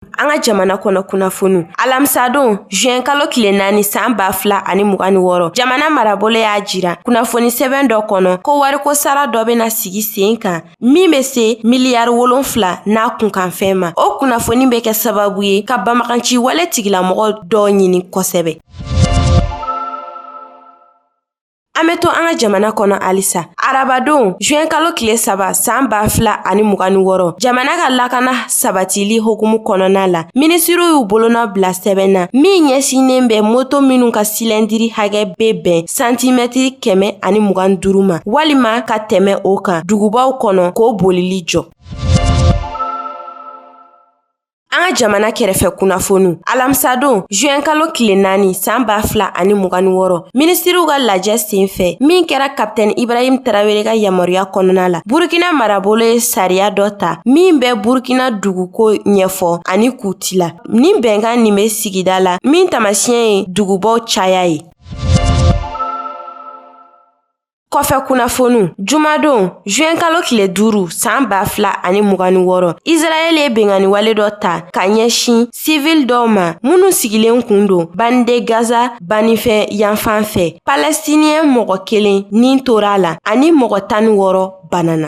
An ka jamana kɔnɔ kunnafoniw. Alamisadon, juin kalo tile 4, san 2026, jamana marabolo y'a jira kunnafoni sɛbɛn dɔ kɔnɔ ko wariko sara dɔ bɛna sigi sen kan min bɛ se miliyari 7 n'a kunkanfɛn ma. O kunnafoni bɛ kɛ sababu ye ka banbaganci wale tigilamɔgɔ dɔ ɲini kosɛbɛ. An bɛ to an ka jamana kɔnɔ halisa. Arabadon, juin kalo tile 3, san 2026, jamana ka lakana sabatili hokumu kɔnɔna la, minisiriw y'u bolonɔ bila sɛbɛn na min ɲɛsinnen bɛ moto minnu ka silɛndiri hakɛ bɛ bɛn santimɛtiri 125 ma walima ka tɛmɛ o kan dugubaw kɔnɔ, k'o bolili jɔ. An ka jamana kɛrɛfɛ kunnafoniw. Alamisadon, juin kalo tile 4, san 2026, minisiriw ka lajɛ sen fɛ min kɛra kapitɛni Ibrahim Tarawele ka yamaruya kɔnɔna la, Burukina marabolo ye sariya dɔ ta min bɛ Burukina duguko ɲɛfɔ ani k'u tila. Nin bɛnkan nin bɛ sigida la min taamasiyɛn ye dugubaw caya ye. Kɔfɛ kunnafoniw. Jumadon, juin kalo tile 5, san 2026, Israɛl ye binkanni wale dɔ ta ka ɲɛsin sivili dɔw ma minnu sigilen kun don Bande Gaza bannifɛ yanfan fɛ. Palestinien mɔgɔ kelen nin tora a la ani mɔgɔ 16 banana.